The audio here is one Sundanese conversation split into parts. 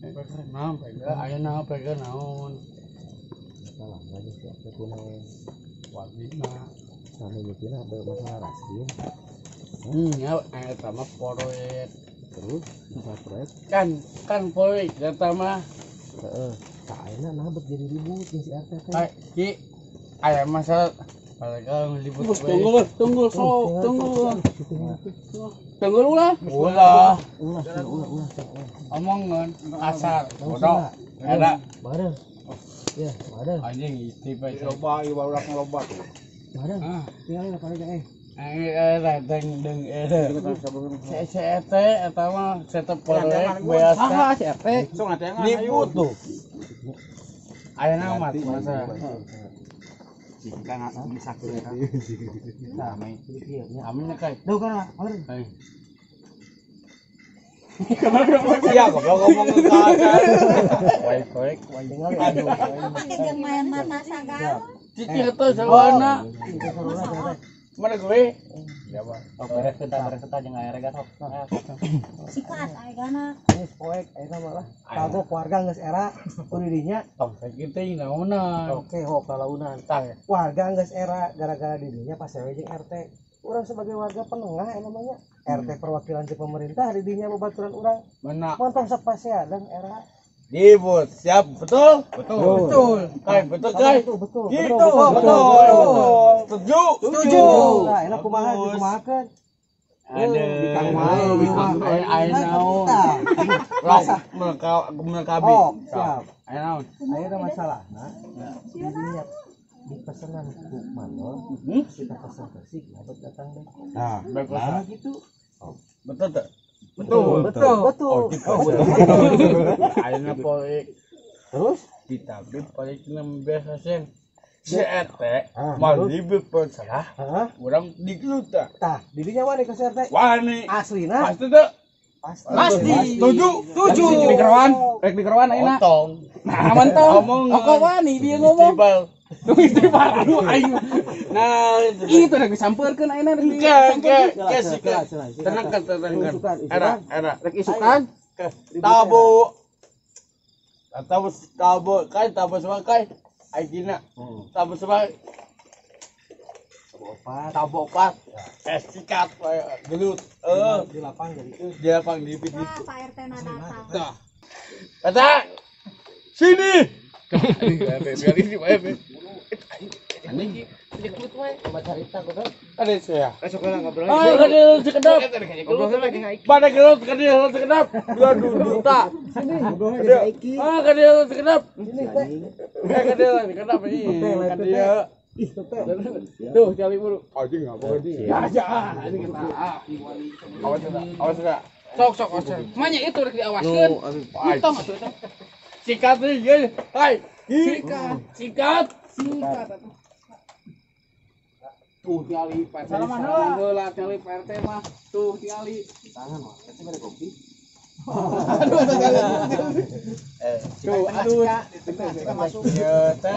Naon pegang, ayeuna pegang naon? Salah lagi si RT kunaon. Wajibna. Sami mikirna ada masalah raskin. Ya eta mah proyek. Terus masalah proyek kan proyek eta mah. Heeh. Tah ayeuna nah bet jadi ribut jeung si RT teh. Ki aya masalah mereka ribut. Tunggu sok, tunggu. Tunggu ulah. Ulah. Ulah. Omongan kasar, bodoh. Era. Bareng. Ya, bareng. Anjing istipa loba ieu barudak loba tuh. Bareng. Tinggal apa aja eh. Deng CRT eta mah setup proyek biasa. Saha CRT? Sok ngatengan ribut tuh. Ayeuna mah masa. Jika nggak sakit ya. Nah, amin kai. Duh kan, bareng. Iya, goblok ngomong ke kasar. Wae tinggal. Aduh. Pakai main mata sagala. Cicir teh sawana. Mana gue? Ya, Pak. Oh, beres kita jeung air gas sok. Sikat aigana. Geus poek ayeuna malah. Kagok warga geus era kudu dinya. Tong sakitu naonan. Oke, hok lalaunan. Tah. Warga geus era gara-gara didinya pasewe jeung RT. Urang sebagai warga penengah namanya. RT perwakilan ti pemerintah didinya babaturan urang. Mana? Montong sok pasea dan era. Ribut, siap, betul? Betul. Kai, betul, kai. Betul. Gitu, betul. Setuju? Setuju. Nah, enak kumaha dikumahakeun. Ada. Bikang wae, Ayo naon. Lok, melengkapi. Oh, siap. Ayo naon. Ayeuna masalahna. Didinya dipesenan ku mandor, kita pesan Persik, dapat datang deh. Nah, nah gitu. Betul tak? Betul. Oh, gitu. Ayeuna proyek. Terus ditabrik proyek biasa sih. Si RT mau ribut salah. Urang digelut tah. Tah, didinya wani ke si RT. Wani. Aslina. Pasti teu? Pasti. Setuju. Setuju. Di keroan, rek di keroan ayeuna. Otong. Nah, mantong. Oko wani dia ngomong. Istighfar. Aduh aing. Nah, itu rek disampeurkeun ayeuna rek disampeurkeun. Tenangkan, tenangkan. Era. Rek isukan. Tabu. Atau tabu kai tabu sama kai. Aigina. Tabu sama tabu opat. Sikat gelut. Di lapang jadi. Di lapang di gitu. Pak RT na datang. Tah. Kata. Sini. Anjing gelut wae. Coba carita goblok. Ada saya. Besok lah ngobrol. Ah, kada sekedap. Pada gelut kada sekedap. 2 juta. Sini ngobrolnya jeung Iki. Ah, kada sekedap. Sini teh. Eh, kada sekedap ini. Kada. Ih, teh. Tuh, cali buru. Anjing apa anjing? Ya, ya, anjing kita. Awas enggak? Awas enggak? Sok sok awas. Manya itu rek diawaskeun. Tong atuh eta. Sikat nih, hai. Sikat. Sikat. Sikat atuh. Tuh tingali Pak RT. Salaman heula tingali Pak RT mah. Tuh tingali. Tangan mah, eta bade kopi. Aduh, tuh, aduh. Kita masuk. Ya, teh.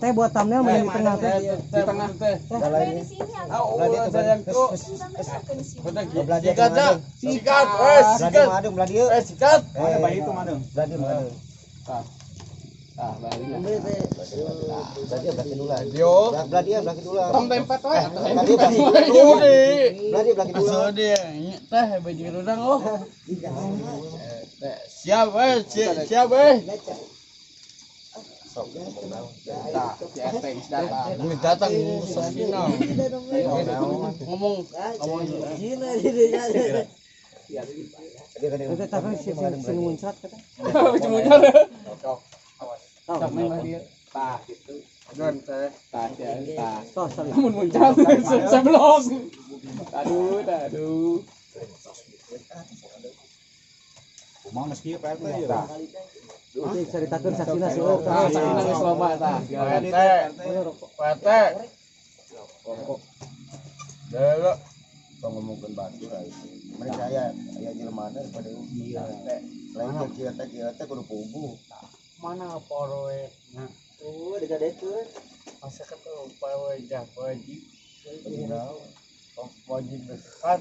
Teh buat thumbnail main di tengah teh. Di tengah teh. Di sini Oh, sayangku. Sikat, sikat, sikat. Sikat. Ada bayi itu madeng. Tah. Tah, bayi. Yo. Tong tempat wae atuh. Teh baju udang oh. Siap siap Tah, si RT geus datang. Geus datang sasina. Ngomong ngomong Tapi si muncrat kata. Si muncrat. Sok main lah dia. Tah gitu. Don teh. Tah ya, tah. Tos tadi. Mun muncrat sebelum. Aduh, aduh. Kumaha geus kieu Pak RT ya. Oke, caritakeun saksina si Ok. Tah, saksina geus loba tah. RT. RT. Deuleu. Tong ngomongkeun batur aya. Mereka aya aya jelema daripada ieu. Lain kieu teh kieu teh kudu puguh. Mana poroe? Nah, tuh digadekeun. Masa ketemu wajah wajib. Wajib besar.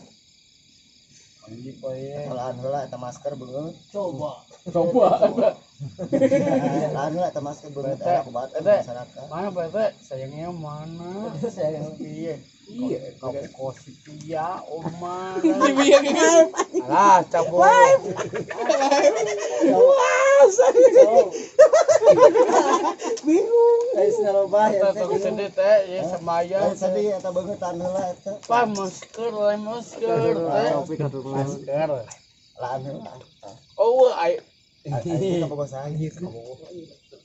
Anjing poe. Olahan heula eta masker beungeut. Coba. Olahan heula eta masker beungeut enak obat masyarakat. Mana Pak RT? Sayangnya mana? Sayang piye? Iya, kosipia oma. Alah, cabut. Wah, bingung. Geus ngarobah ya. Tong sedih teh, ya semaya. Sedih eta beungeut heula eta. Pak masker, lain masker teh. Masker. Lahan heula. Oh, ai. Ai ka saya.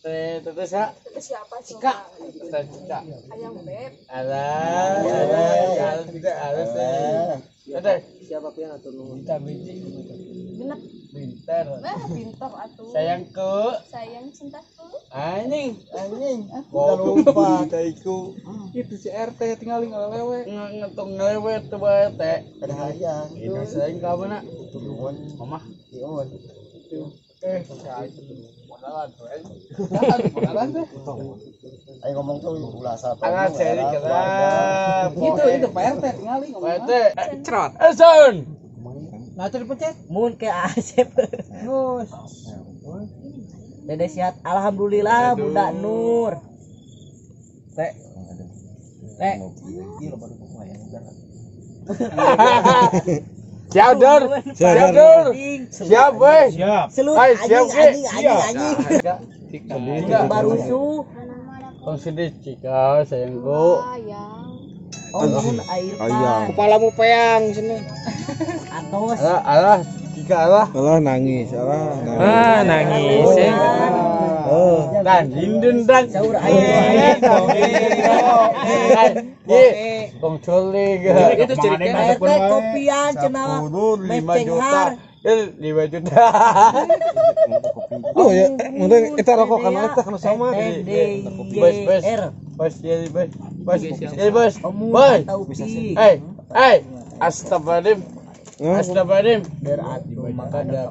Teh, teh sa? Teh siapa Cika. Teh Cika. Ayang beb. Alah, alah, tidak ada sih. Teh, siapa pian atuh nuhun? Kita biji. Genep. Pinter. Nah, pinter atuh. Sayangku. Sayang cintaku. Anjing, anjing. Udah lupa taiku. Itu si RT tinggal ngelewe. Ngetung ngelewe tuh bae teh. Ada hayang. Itu sayang ka mana? Iun. Mama. Iun. Modalan tuh. Modalan tuh. Ayo ngomong tuh ulah satu. Alah ceri kira. Itu Pak RT tinggal ngomong. Pak RT. Cerot. Eson. Nah, terpencet. Mun ke Asep. Terus. Dede sehat alhamdulillah Bunda Nur. Teh. Teh. Siap Dur. Siap Dur. Siap weh. Siap. Hai, siap anjing anjing anjing. Barusu. Tong sedih Cika sayangku. Sayang. Oh, nuhun air pan. Kepalamu peang sini. Atos. Alah, alah, Cika alah. Alah nangis, alah. Ah, nangis ya. Oh. Dan dindin dan Saur air. Ye, tong culik. Itu cerita RT kopian cenah. 5 juta. 5 juta. Oh ya, mungkin kita rokok kan eta kan sama. Bos, bos. Bos, ya, bos. Bos, ya, bos. Bos. Eh, astagfirullahaladzim. Astagfirullahaladzim. Der atuh Mang Ada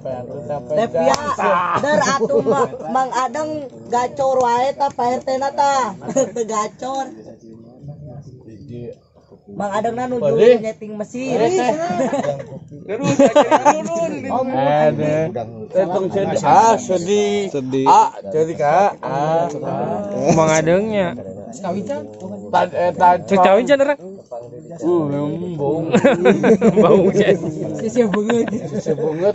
Tepia, der atuh Mang Adeng gacor wae ta Pak RT na ta. Teu gacor. Mang Adeng na nuju nyeting mesin. Terus Ada. Tong sedih. Ah, sedih. Ah, jadi kak. Ah, Mang Adengnya. Sekawitan. Sekawitan orang. Bau. Bau. Sisi banget. Sisi banget.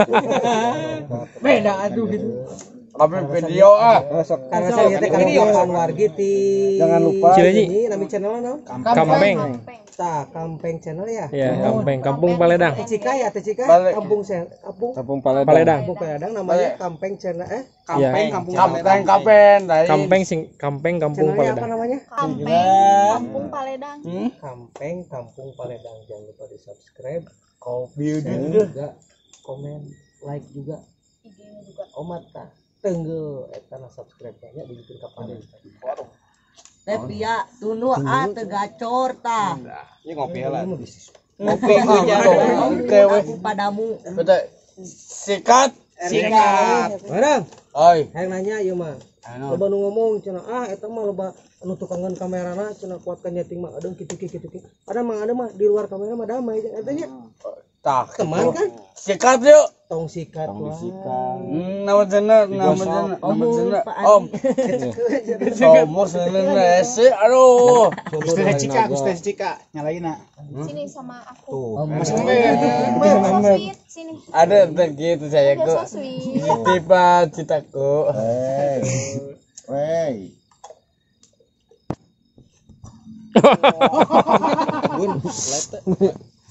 Beda atuh gitu. Kami video ah. Karena saya teh video Anwar Giti. Jangan lupa. Ini nama channelnya naon? Kampeng. Tah, Kampeng channel ya. Iya, Kampeng, Kampung Paledang. Cika ya, Teh Cika. Kampung Kampung Paledang. Paledang. Kampung Paledang namanya Kampeng channel Kampeng, Kampung Kampeng, Kampeng. Kampeng sing Kampeng Kampung Channelnya apa Paledang. namanya? Kampeng, Kampung Paledang. Kampeng Kampung Paledang. Jangan lupa di-subscribe, Kopi juga, komen, like juga. IG-nya juga. Omat tah. Tengge eta na subscribe banyak dibikin kapan. Tepia tunu ah teu gacor tah. Ini ngopi lah. Ngopi. Oke, weh. Aku padamu. Betul. Sikat. Sikat. Barang, Oi. hayang nanya ieu mah. Loba nu ngomong cenah ah eta mah loba anu tukangan kamerana cenah kuatkan nyeting mah aduh kitu kitu kitu. Ada mah ada mah di luar kamera mah damai eta nya. Tah, Teman kan? Sikat yuk. Tong sikat Tong wae. disikat. Nama channel, nama channel, nama channel. Om. Somos channel sih, aduh. Gusti Cika, Gusti Cika, nyalain Sini sama aku. Mas So sweet, sini. Ada gitu saya Udah kok. so sweet. Tiba citaku. Wey. Wey.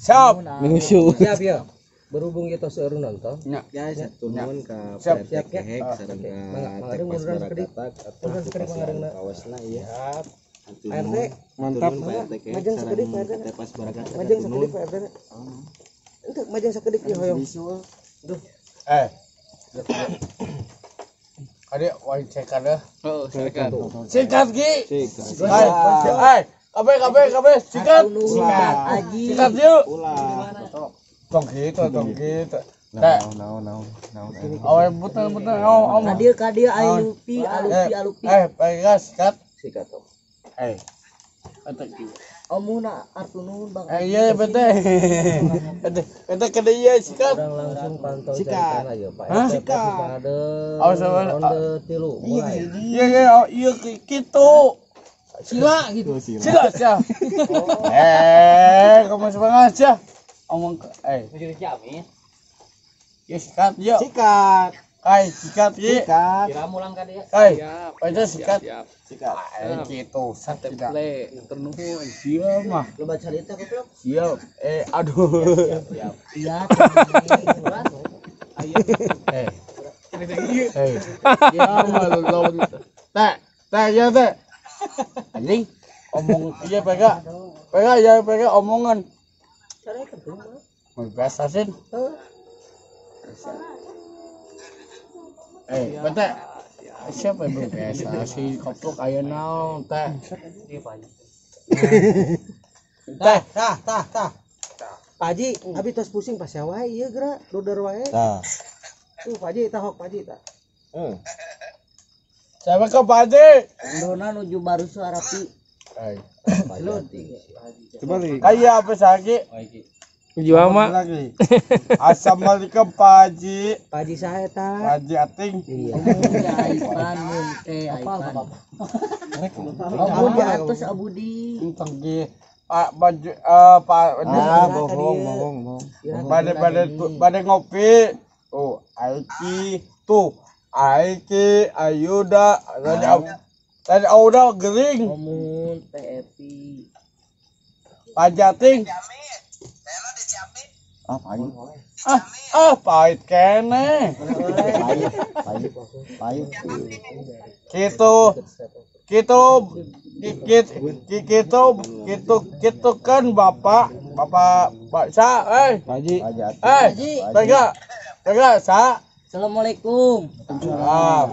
Siap. Musuh. Siap ya. Berhubung kita seueur nonton. Ya. Ya, satu nuhun ka Siap. Pak RT Siap, ya. Kehek sareng ka Mangga, Mang Teh Adeng Pas munduran sakedik. Barakatak atau Munduran sakedik Mang Adengna. kawasna ieu. RT Mantap. Nuhun Pak RT Kehek Majeng sakedik sareng Pak RT. Teh Pas Barakatak. Majeng sakedik Pak RT. Ente majeng sakedik ieu hoyong. Eh. Adik, wah cekat dah. Oh, sikat. Sikat ki. Hai, hai. Kabeh, kabeh, kabeh, sikat. Sikat. Aji. Sikat yuk. Ulah. Tong gitu, tong gitu. Teh, Naon naon naon. awe butan butan, om, om. Kadieu kadieu alupi alupi alupi. Eh, pakai gas, sikat. Sikat om. Eh. Atak jiwa. Omuna artunuhun Bang. Iya betul. Eta ke dieu sikat. Urang langsung pantau Sikat. caritana ieu Pak. Sikat. Oh, sama- Ronde 3 mulai. Iya iya oh, iya kitu. Sila gitu. Sila sia. Kamu semangat sia. Omong eh. Ya sikat yuk. Sikat. Kai sikat ye. Sikat. Kai. Baca sikat. Siap. Sikat. Gitu sat tidak. Temple ternuhun. Siap mah. Loba carita goblok. Siap. Aduh. Iya. Eh. Ya mah lu teh, teh ya teh. Anjing omong iya pega. Pega ya pega omongan. Mau biasa sih. Bete. Siapa yang biasa sih koplok aya naon teh. Teh, Tah, tah, tah. Pak Haji, abi tos pusing pas wae ieu geura, duder wae. Tah. Tuh Pak Haji tah hok Pak Haji tah. Siapa ke Pak Haji? Dona nuju baru suara pi. Kembali. Kayak apa lagi? Jual mah. Lagi. Assalamualaikum Pak Haji. Pak Haji saha eta? Pak Haji Ating. Iya. Aipan mun teh Aipan. Abu di atas Abudi. Entang di Pak baju Pak Bohong, bohong, bohong. bade bade bade ngopi. Oh, Aiki tuh. Aiki Ayuda tadi Auda gering. Omun teh Epi. Pak Haji Ating. Ah, pahit. Pahit kene. Pahit, pahit. Pahit. Gitu. Gitu gitu gitu gitu gitu kan bapak bapak Pak sa Pak Haji. Pak Haji Ating. pega pega sa. Assalamualaikum. Ah,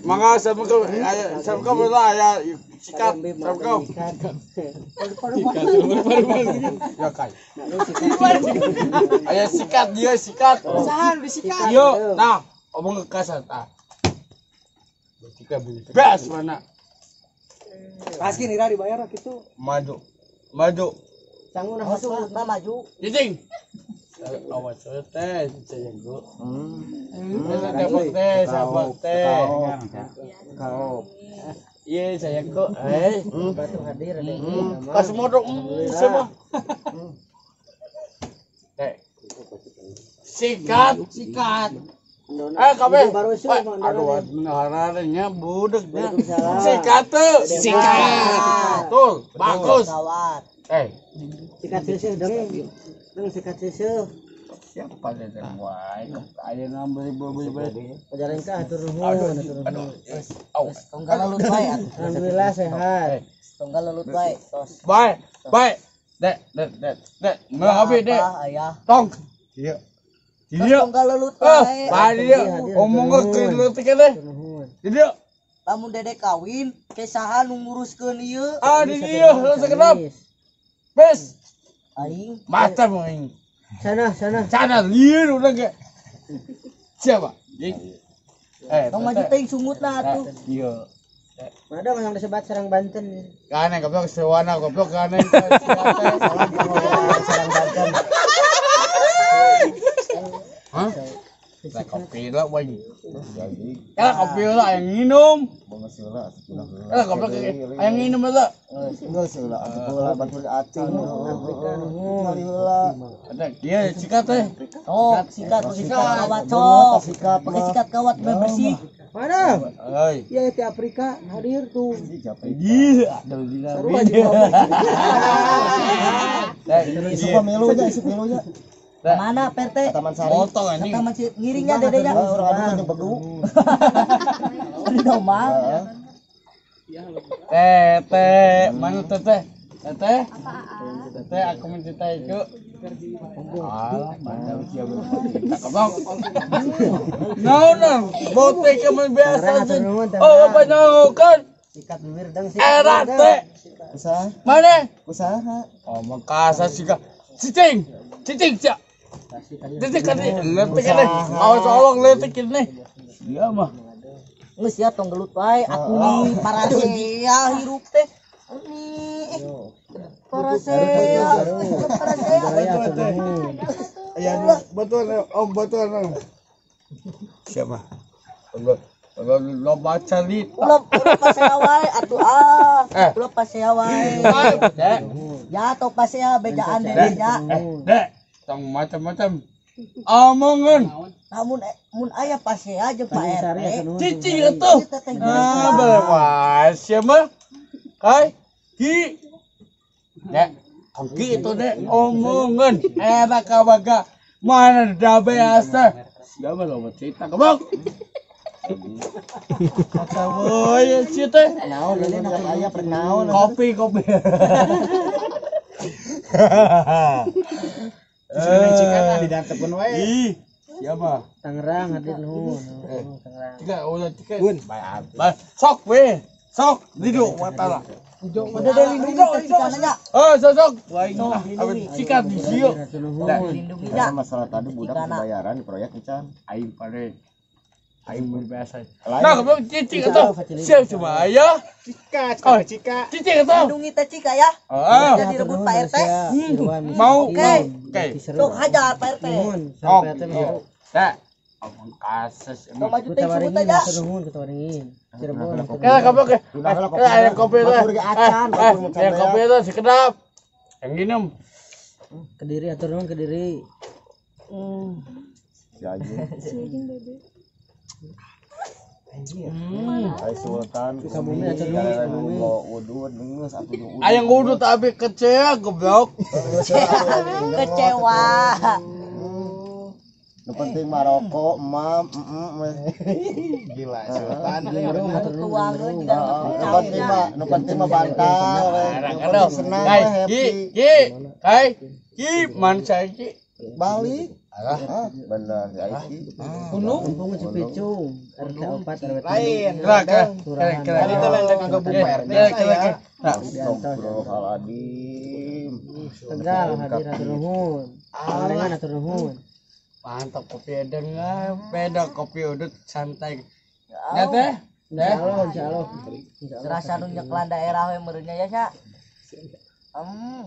mangga assalamualaikum assalamualaikum lah ya sikat assalamualaikum ya kai aya sikat dia sikat Sahan disikat. yo nah omong ke kasar tah bebas mana Pasti nira dibayar kitu. maju maju Sangu nah Masuk mah maju. Cicing. Awas teh cicing gua. Dapat teh, sahabat teh. Kau. Iya, saya kok. Batu hadir ada Pas modok semua. Teh. Sikat, Sikat. Kabeh. Baru sih, Aduh, hararenya budek nya. Sikat tuh. Sikat. Betul, bagus. Gawat. Sikat seuseuh deng. Deng sikat seuseuh. Siapa teh wae? Ayeuna beli beli beli. Pajarengka hatur nuhun, hatur nuhun. Tonggal lelut wae atuh. Alhamdulillah sehat. Tonggal lelut wae tos. Bye, bye. Dek, dek, dek, dek. Melah abi dek. Apa ayah? Tong. Iya. Tos Iya. tonggal lelut wae. Bye dia. Omong ke leutik teh. Dia. Lamun dede kawin, ke saha nu nguruskeun ieu? Ah, di dia lu sekedap. Bes. Aing Mata aing. Sana, sana. Sana lieur urang ge. Siapa? Tong maju teuing sungutna atuh. Iya. Mana yang disebat Serang Banten. Kane goblok sewana goblok kane. Serang Banten. Hah? Lah kopi lah weng. Lah kopi lah yang minum. Lah goblok yang minum lah. Geus heula atuh heula batur acing. Kali heula. Ada dia sikat teh. Oh, sikat, sikat kawat cok. Pakai sikat kawat biar bersih. Mana? Oi. Ya di Afrika hadir tuh. Iya, ada di Seru aja. Isu pemilu nya, isu pemilu nya. Mana PRT? Taman Sari. Motong anjing. Taman Sari ngiringnya dedenya. Orang anu kan bedu. Di domang. Teh, teh, mana teteh? Teteh? Teteh, aku mencintai itu. Alah, mana usia bercinta kebang. No, no, bote kamu biasa sih. Oh, apa kan? Sikat bibir dang sikat. Era teh. Usaha. Mana? Usaha. Oh, mengkasa sih kak. Cicing, cicing cak. Cicing kan nih, letik nih. Awas tolong letik nih. Iya mah. Geus ya tong gelut wae atuh parasea hirup teh. Ini parasea. Parasea. Ya betul om betul. Siapa? Loba cerita. Ulah pasea wae atuh ah. Ulah pasea wae. Ya tong pasea bejaan deui nya. Dek, tong macam-macam. Omongan. Namun mun aya pasea jeung Pak RT. Cicing atuh. Ah, belewas siapa? Kai ki. Dek, tong ki itu dek omongan. Era kawaga mana da biasa. Siapa loba cerita goblok. Kata boy, sih teh. Naon ini aya prek naon. Kopi kopi. Cikan didatepkeun wae. Ih, siapa? Tangerang hadir nuhun. Tangerang. Tiga udah tiga. Bun. Sok we. Sok lido watala. Udah dilindungi cikananya. Oh, sok sok. Wae sikat di sieu. Dilindungi nya. Masalah tadi budak bayaran di proyek encan. Aing pare. Aing biasa. Nah, goblok cicing atuh. Siap cuma aya. Cika, cika, cika. Cicing atuh. Lindungi teh Cika ya. Jadi direbut Pak RT. Mau. Oke. Oke. Sok hajar Pak RT. Oh. Dah. Omong kasus. Sok maju teh sebut aja. Nuhun Kota Waringin. Cirebon. Kela goblok. Kela kopi itu. Yang kopi itu sekedap. Yang minum. Kediri atur nuhun Kediri. Si Ajeng. Ai Sultan Sukabumi atur nuhun. Udud geus atuh jeung udud. Ayang udud tapi kecewa goblok. Kecewa. Nu penting mah rokok, emam, Gila Sultan. Tuangeun juga Nu penting mah bantal we. Nu penting senang we happy. Ki, kai, ki man saiki balik. Alah, bener si Aiki. Gunung Kampung Cipicung, RT 4 RW 3. Lain. Kira. Tadi teh lain ngagebuk Pak RT saya. Astagfirullahaladzim. Tegal hadir atur nuhun. Pangalengan atur nuhun. Mantap kopi edeng beda kopi udut santai. Ya teh. Insyaallah, insyaallah. Serasa nu nyeklan daerah we meureunnya ya, Sa. Aduh.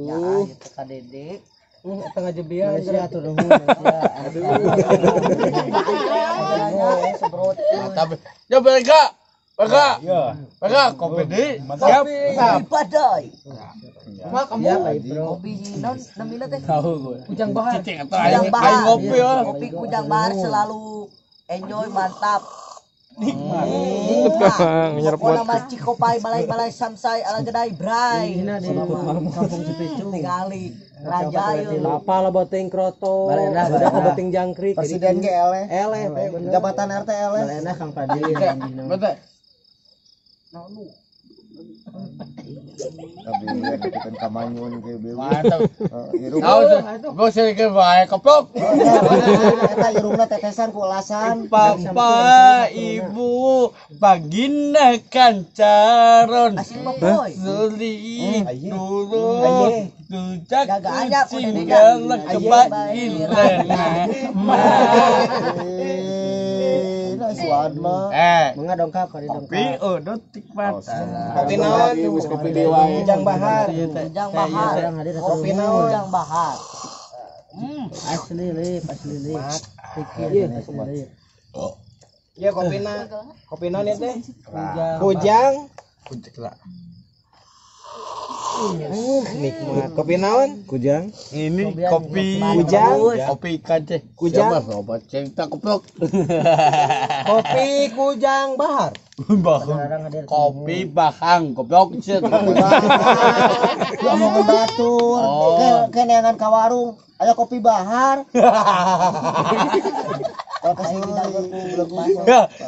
Ya, ieu teh ka Dede. Tengah jebian Malaysia atur nuhun Malaysia. Aduh. Mantap. Ya mereka. Mereka. Mereka kopi di. Siap. Badai. Mak kamu kopi naon namina teh? Tahu gue. Kujang Bahar. Kujang Bahar. Ngopi ya. Kopi Kujang Bahar selalu enjoy mantap. Nikmat. Pokokna mah Cikopai balai-balai samsai ala gedai bray. Ini di Kampung Cipicung. Tingali raja ieu. Apa lah boteng kroto. Udah boteng jangkrik. Presiden ge eleh. Eleh jabatan RT eleh. Balena Kang Fadil. Betul. Tapi kita kamanyun ke beu. Mantap. Tahu tuh. Bos ke bae koplok. Eta irungna tetesan ku ulasan. Papa, ibu, baginda kancaron. Suli, nurut, tujak, kucing, galak, kebailena. Suadma. Mangga dongkap kari dongkap. Kopi udut nikmat. Kopi naon? Kopi dewa. Kujang Bahar. Kujang Bahar. Kopi naon? Kujang Bahar. Asli lip, asli lip. Pikir asli lip. Ya kopi na. Kopi naon ieu teh? Kujang. Kujang lah. Nikmat. Kopi naon? Kujang. Ini kopi Kujang. Kopi ikan teh. Kujang. Siapa cerita koplok. Kopi Kujang Bahar. Bahang. Kopi bahang goblok sih. Ngomong batur. Ke neangan ka warung. Aya kopi Bahar.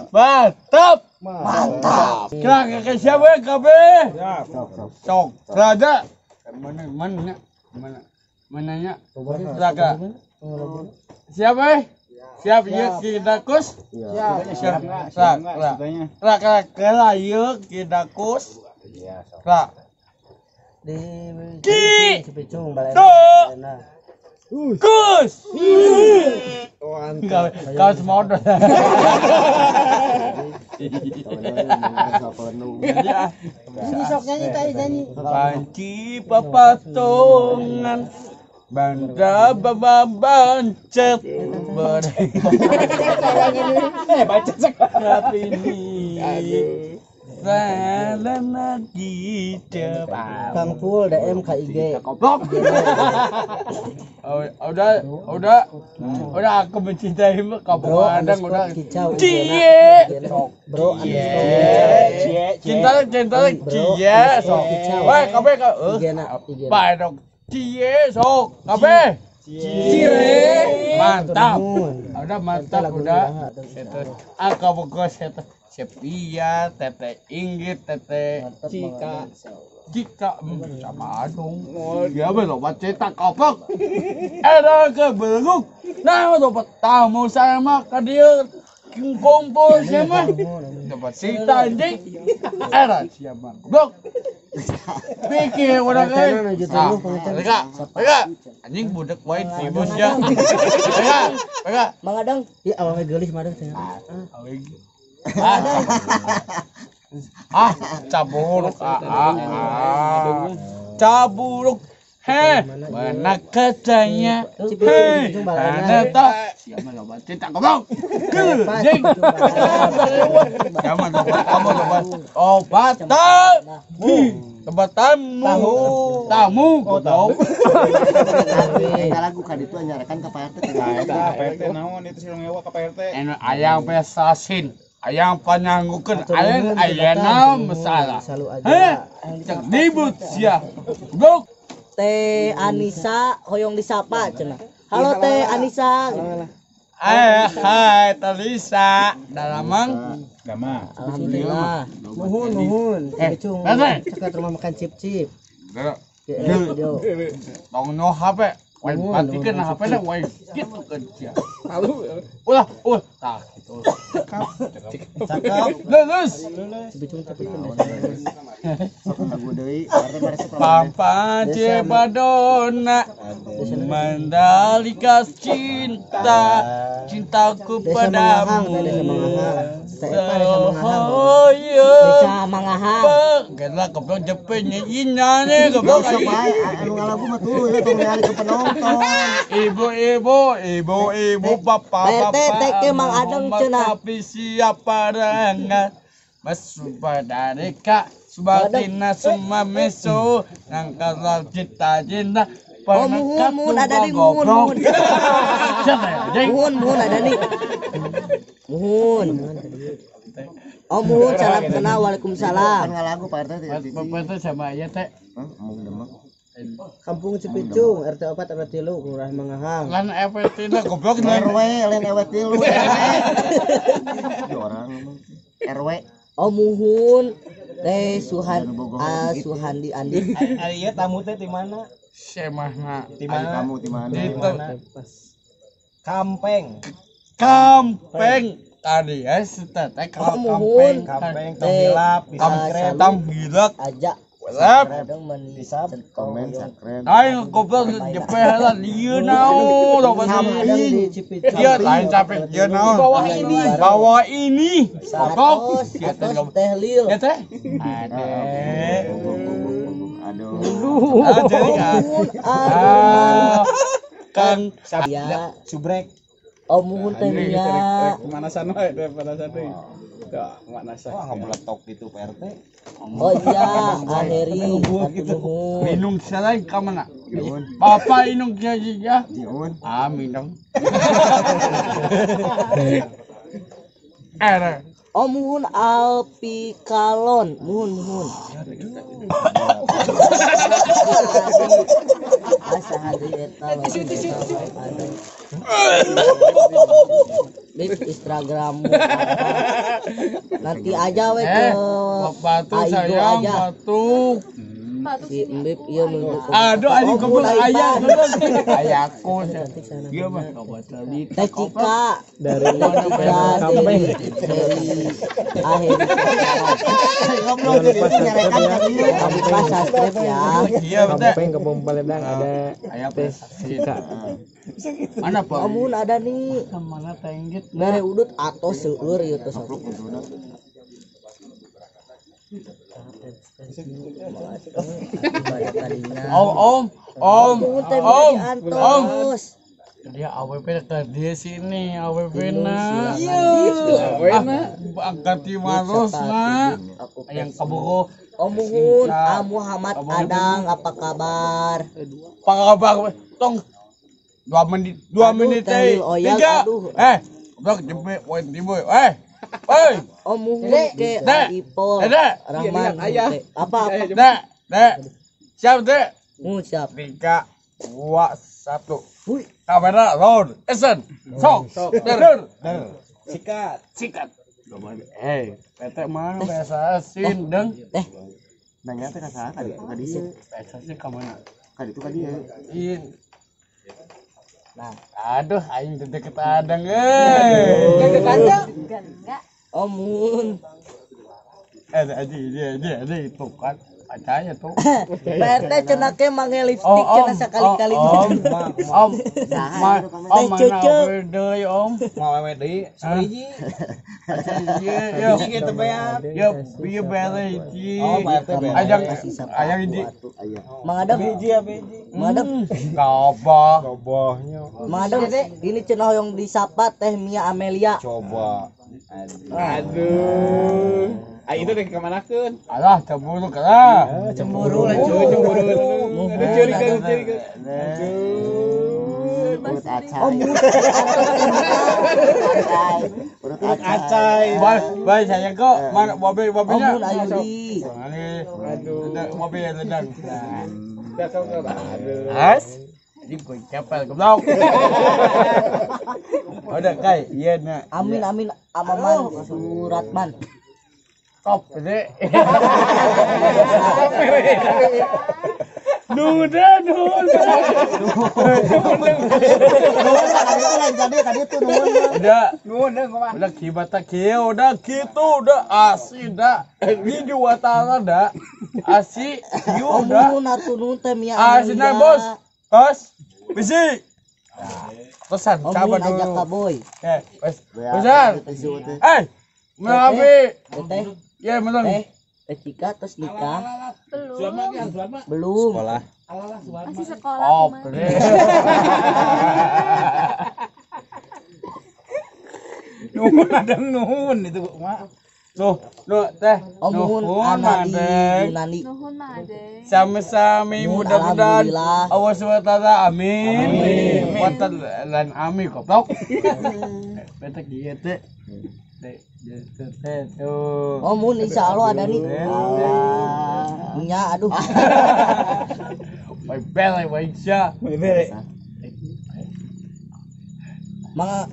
Mantap. Mantap. Kira ke siapa KB? Sok. Raja. Mana mana mana mananya? Raga. Siapa? Siap ya kita kus? Siap. Siap. Raga kela yuk kita kus. Ra. Di Ki. Cipicung Balena. Kus. Kau semodot. Ini sok nyanyi tadi nyanyi. Panci papatongan banda baba bancet ber. Baca sekarang ini. Kang Pul DM KIG. Goblok. Udah aku mencintaimu kamu kadang udah. Cie. Bro, cinta cie sok. Wah, kabeh bae dong. Cie sok, kabeh. Cie. Mantap. Udah mantap udah. Aku bogos eta. Sepia, Teteh Inggit, Teteh Cika, Cika, sama dong. Dia berobat cetak kopok. Era ke beluk. Nah, dapat tamu sama ke dia kumpul sama. Dapat sita anjing. Era siapa? Goblok. Pikir orang lain. Mereka, anjing budak wae si bos ya. Mereka. Mang Adang, ieu awewe geulis mah teh. Caburuk caburuk he mana kacanya he mana tak siapa loba cetak goblok jing siapa loba kamu loba obat tempat tamu tamu goblok lagu kan itu nyarakan ke Pak RT. Pak RT naon itu si ngewa ke Pak RT. Ayang pesasin, ayang panyanggukeun, ayang ayana masalah. Heh, cek ribut sia. Goblok. Teh Anissa hoyong disapa cenah. Halo Teh Anissa. Hai Talisa, dalamang Dama. Alhamdulillah. Nuhun nuhun. Cicung. Cekat rumah makan cip-cip. Tong no HP. Wai matikan HP na wai gitu kan sia. Malu. Ulah, ulah. Tah gitu. Cakep. Lulus. Cipicung cipicung. Pampa Cebadona Mandalika cinta cintaku padamu. Desa Mangahang. Gila goblok jepenya ina nih goblok. Anu ngalagu mah tuluy we tong ningali ke penonton. Ibu-ibu, ibu-ibu, bapak-bapak. Teh Mang Adeng cenah. Tapi siapa rengat Mas Subadarika Subatina semua meso nangkal cita cinta. Oh muhun muhun ada nih muhun muhun. Muhun muhun ada nih. Muhun. Oh muhun salam kenal waalaikumsalam. Ngalagu Pak RT Pak RT sama ya teh. Kampung Cipicung RT 4 RW 3 Kelurahan Mangahang. Lan RW 3 goblok RW lain RW 3. Orang RW. Oh muhun teh Suhan Suhandi Andi. Ari ieu tamu teh di mana? Semahna. Di mana? Tamu di mana? Kampeng. Kampeng tadi ya teh kampeng. Kampeng tong hilap, tong hilap aja. Lep. Komen subscribe. Aing goblok jepe heula lieu naon loba di Cipicung. Dia lain capek dia naon. Bawah ini. Bawah ini. Goblok. Teh lil. Ya teh. Ade. Aduh. Kang ya subrek. Oh muhun teh nya. Pemanasan wae teh pemanasan deui. Dah, pemanasan. Wah, ngebeletok gitu Pak RT. Oh iya, Aheri. Minum selain ka mana? Bapak inung ya. Ah, minum. Era. Oh muhun Alpikalon, muhun muhun. Asa hari eta. Bib Instagrammu apa? Nanti aja we ke batu sayang aja. Batuk. Si Embip ieu menuju. Aduh anjing goblok aya. Ayaku. Ieu mah tadi. Teh Cika dari dari akhir. Goblok jadi nyarekan ka dieu. Pas subscribe ya. Iya betul. Kampung Kampung Paledang ada Teh Cika. Mana Pak? Amun ada nih. Mana tenggit? Mere udut atau seueur ieu teh. Om om om om. Dia AWP ke dia sini AWP na. Iya. Angkat di maros na. Yang kaburu. Om Muhun, Muhammad Adang, apa kabar? Apa kabar? Tong 2 menit, 2 menit eh. 3. Eh, blok jemput poin timbul. Eh. Oi. Om Muhun ke Ipol. Rahman. Apa apa? Dek, dek. Siap, Dek. Siap. 3 2 1. Kamera roll. Action. Sok. Der. Sikat. Sikat. Eh, PT mana biasa sin deng. Eh, nanya teh ka saha tadi ka dieu. Biasa sih ka mana? Ka ditu ka dieu. Iya. Nah, aduh aing teh deket adang euy. Enggak. Omun. Eh, dia itu kan acanya tuh. Pak RT cenah ke mange lipstik cenah sakali-kali. Om, om, om, mana deui om? Mau wewe deui sabiji. Iya, hiji kitu beak. Ya, ieu bere hiji. Oh, Pak RT bere. Ajang ayang hiji. Mang Adam hiji ya hiji. Mang Adam. Gabah. Gabahnya. Mang Adam ini cenah hoyong disapa Teh Mia Amelia. Coba. Aduh. Ah itu dek kemanakeun? Alah cemburu kalah. Cemburu lah cemburu. Aduh curiga curiga. Urut acai. Urut acai. Baik saya kok mana mobil-mobilnya. Amun Ayudi. Aduh. Mobil ledang. Aduh. As. Jadi gue capel goblok. Udah kai, iya nak. Amin amin Amaman Suratman. Top deh. Nuda nuda. Udah, udah kibata kieu, udah gitu, udah asih dah. Ini dua tanah dah. Asih, kieu dah. Asih nah bos, bos, bisi. Pesan, coba dulu. Eh, pesan. Eh, menabi. Ya, menang. Teh Cika terus nikah. Belum. Belum. Sekolah. Masih sekolah. Oh, nuhun adang nuhun itu mak. Nuh, nuh teh. Nuhun Anadi Yunani. Nuhun Made. Sami-sami mudah-mudahan Allah SWT amin. Amin. Lan amin goblok. Betek ieu teh. Oh mun insya Allah ada nih. Nya aduh. Baik bele baik sia. Mang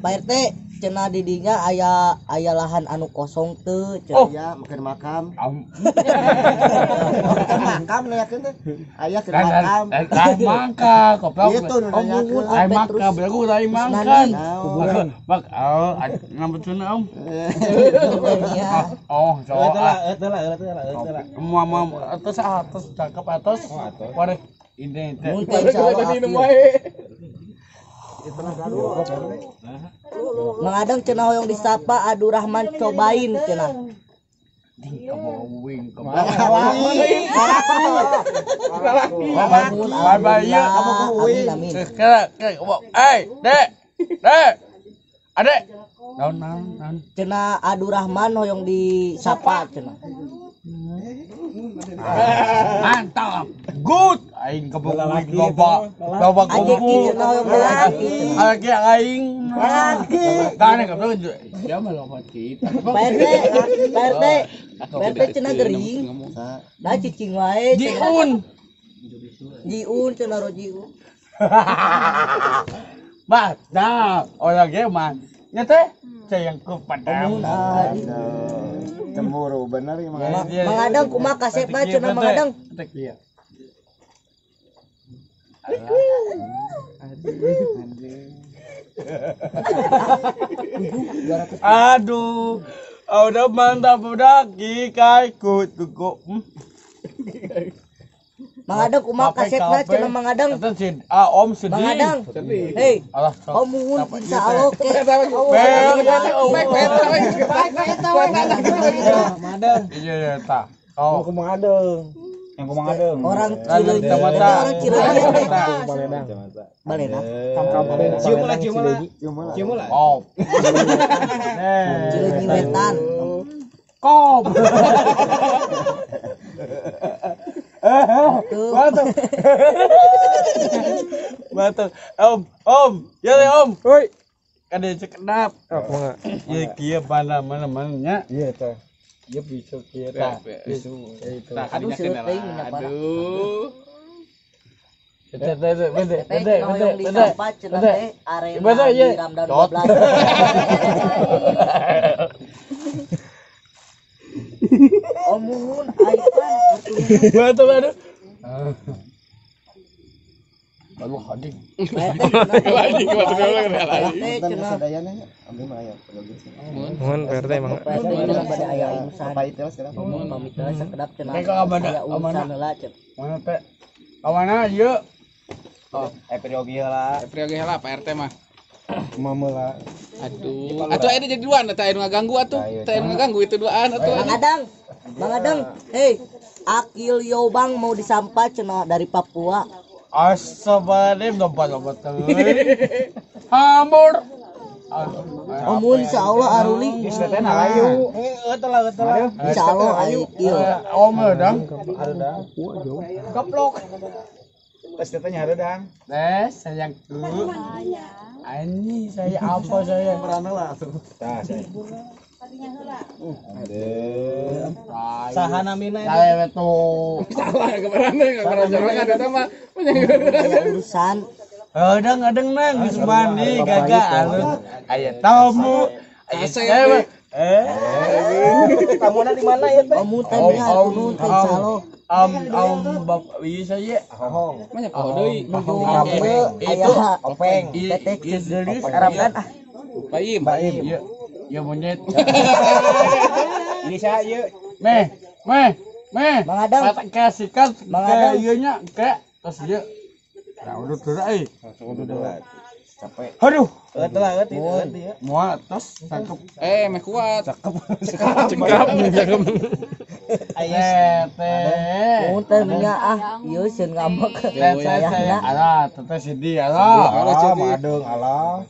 Pak RT cenah di dinya aya aya lahan anu kosong teu cenah. Oh, ya makan makam. Makan makam nanyakeun teh. Aya keur makam. Lain mangka goblok. Itu nu nanyakeun. Lain mangka belagu lain mangkan. Kuburan. Bak oh nambah cenah om. Oh, so. Eta lah, eta lah, eta lah. Mama atas atas cakep atas. Waduh, ini teh. Mun teh insyaallah. Mang Adang cenah hoyong disapa Abdurrahman cobain cenah. Ding kabawing kabawing. Eh, Dek. Dek. Adek. Naon naon naon. Cenah Abdurrahman hoyong disapa cenah. Mantap. Good. Aing kebawing loba. Loba kumpul. Laki aing. Laki. Tane goblok. Dia mah loba kita. Pak RT, Pak RT. Pak RT cenah gering. Da cicing wae. Jiun. Jiun cenah rojiun. Bah, dah orang ge mah. Nya teh. Sayangku padamu. Cemburu bener ya Mang Adeng. Mang Adeng kumaha kasepna cenah Mang Adeng. Iya. Aduh, udah mantap udah kikai ku. Mang Adeng kumaha kasepna cenah Mang Adeng. Ah, Om sedih. Mang Adeng. Hei. Om muhun insyaallah ke. Iya tah. Oh, kumaha Adeng. Yang kumaha Adeng. Orang Cileunyi, orang Cileunyi teh. Baledang. Cium lah, cium lah. Cium lah. Oh. Cileunyi wetan. Kop. Batuk. Batuk. Om, om, ya om. Oi. Kada cekedap. Oh, kumaha? Ya kieu mana mana nya. Iya tah. Ya bisa kieu tah. Itu. Nah, Aduh, kadinya seueur kenal. teuing minyak parah. Aduh. Teh teh teh teh Teh teh cenah hoyong teh. disampa cenah teh arena Betul, di iya. Ramdan Dot. 12. Om muhun aipan Batuk aduh. Lalu hading. Lagi batuk lagi. Teh Punten cenah sadayana nya. Abdi mah aya perlu. Mohon Pak RT mangga. Pak RT cenah bade aya urusan. Pamit lah sekarang. Pamit heula sakedap cenah. Kayak ka mana? Aya urusan heula cenah. Mana teh? Kawana ieu? Oh, periogi heula. Periogi heula Pak RT mah. Mama lah. Aduh, atuh aya jadi duaan teh aya nu ngaganggu atuh. Teh aya nu ngaganggu itu duaan atuh. Mang Adang, Mang Adang, hei, Akil Yobang mau disampa cenah dari Papua. Astagfirullahaladzim, lompat-lompat teuing. Hambur. Oh, mun insyaallah aruli. Ayo. Insyaallah ayo ieu. Om dang. Keplok. Tes tetehnya ada dang. Teh, sayangku. Ini saya apa saya? Merana lah tuh. Tah, saya. Saha namina eta? Saya tuh. Salah kemarana kemarana eta mah. Urusan Adeng adeng nang geus mandi gagah alus. Aya tamu. Aya saya. Tamuna di mana ya teh? Om teh nya turun teh insyaallah. Om om bapak ieu saya. Mah poho deui. Nuju aya Openg. teteh Ieu Ramdan ah. Baim. Iya, iya monyet. Ini saya ieu. Meh, meh, meh. Mang Adang. Kata kasihkan Mang Adang. ke ieu nya ke tos ieu. Nah, udah tuh euy. Capek. Aduh, Eueuh lah eueuh itu ya. moal tos cakep. Meh kuat. Cakep. Cekap, cakep. Teh, teh. Mun teh nya ah ieu sieun ngambek. Teh, teh, teh. Sayangna. Alah, teteh sedih, alah. Alah, madeng, alah.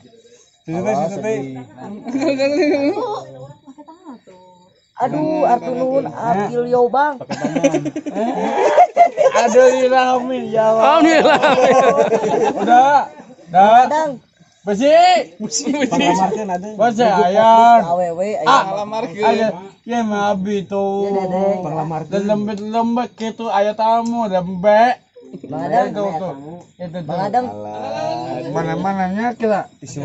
Situ teh, situ teh. Pakai tangan tuh. Aduh, artu nuhun Akil Yobang. Aduh, amin ya Allah. Alhamdulillah. Udah. Dah. Adang Besi. Panglamarkeun ada. Besi ayam. awewe Ah, aya. Lamarkeun. Ayah, ya mabi tuh. Ya dedek. Panglamarkeun. Lembek-lembek gitu ayah tamu lembek. Mang Adang, Itu tuh. Itu tuh. Mang Adang Mana-mananya kita. Tisu.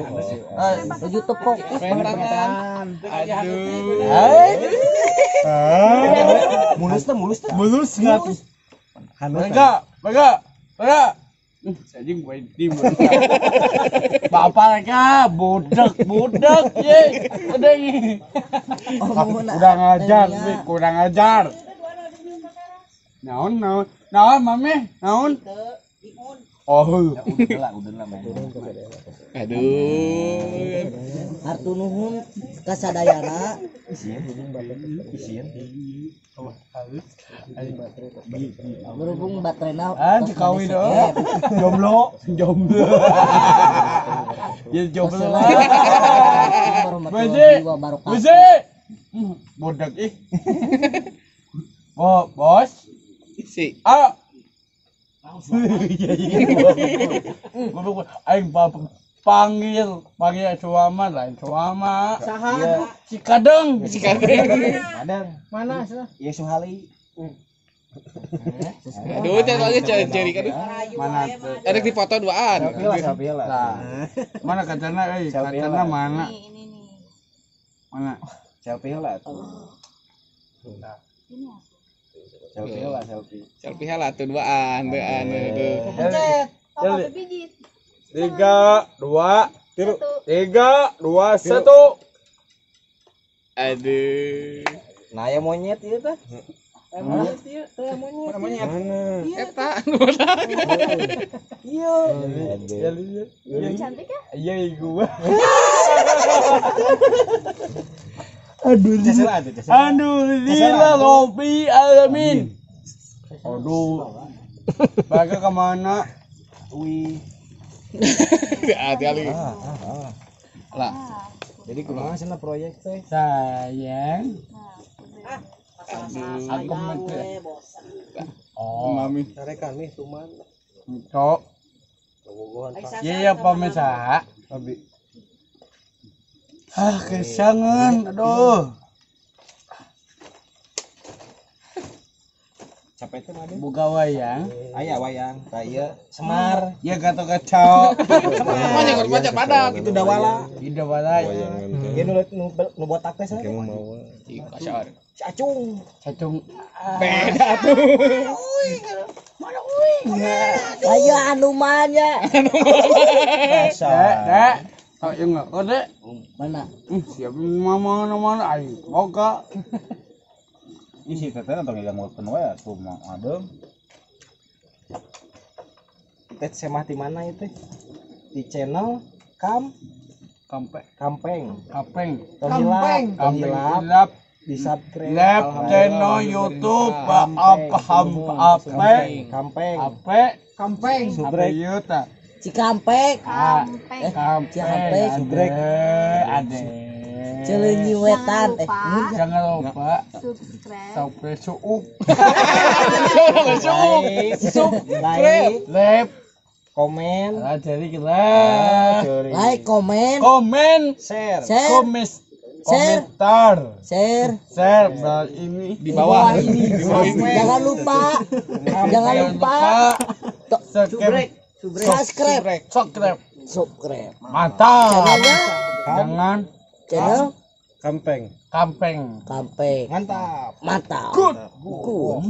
nuju teu fokus Tangan. Aduh. Mulus teh, mulus teh. Mulus nggak tuh? Hanut. Enggak, enggak, enggak. Anjing gue tim. Bapak mereka budek, budek, ye. Udah nih. Om mun Kurang ajar, nya. sih, kurang ajar. Naon, naon, naon, mami, naon. Oh, Udah lah, udah lah main. Aduh. Artu nuhun kasadayana. Isien. Berhubung baterainya ah, cikawi dong. Jomblo, jomblo. Ya jomblo. Warahmatullahi wabarakatuh. Besi. Bodak ih. Bo, bos. Isi. Ah. Iya iya. Goblok aing panggil, panggil suama lain suama. Saha? Si Kadeng. Si Kadeng. Madeng. Mana sih? Ieu Suhali. Aduh, cari lagi cari cari kan. Mana tuh? Ada di foto duaan. Selfie lah, selfie lah. Nah, mana kacana euy? Selfie Kacana lah. mana? Ini ini nih. Mana? Selfie lah tuh. Selfie lah selfie. Selfie lah tuh duaan, duaan tuh. 3 2 3 2 1. Aduh. Nah, ya monyet ieu teh. Monyet ieu, teh monyet. Monyet. Eta anu botak. Iya. Cantik ya? Iya, gua. Aduh, alhamdulillah rabbil alamin. Aduh. Baga kemana? Wih. Hati-hati. Lah. Jadi kumaha cenah proyek teh? Sayang. Aduh. Aku mati. Oh, mami. Tarekan nih tuman. Cok. Iya, pemirsa. Abi. Ah, kesangan. Aduh. Capek teh mah. Buka wayang. Aya wayang. Tah ieu Semar. Ya gato kacau. Banyak banyak padat. Itu dawala. Itu dawala. Ieu nu botak teh saha? Si Si Acung. Acung. Beda tuh. Mana uing? Ayo anuman ya. Dek, dek. Kau yang enggak kau dek. Mana? Siap mama mana aing. Boga. Ini si teteh nonton ngganggukeun we atuh mah adem. Teh semah di mana itu? Di channel Kampeng. Kampeng. Kampeng. Hilap. Di subscribe. Lep channel YouTube apa Kampeng. Apa Kampeng. Subrek. Yuta. Cikampek. Kampeng. Cikampek. Subrek. Ade. Celeunyi wetan jangan lupa subscribe. Suuk. Like, lep, komen. Jadi kita like, komen, komen, share, komentar, share, share ini di bawah ini. Jangan lupa, jangan lupa subscribe, subscribe. Mantap. Jangan channel Kampeng. Kampeng. Kampeng. Mantap. Mantap. Good. Good.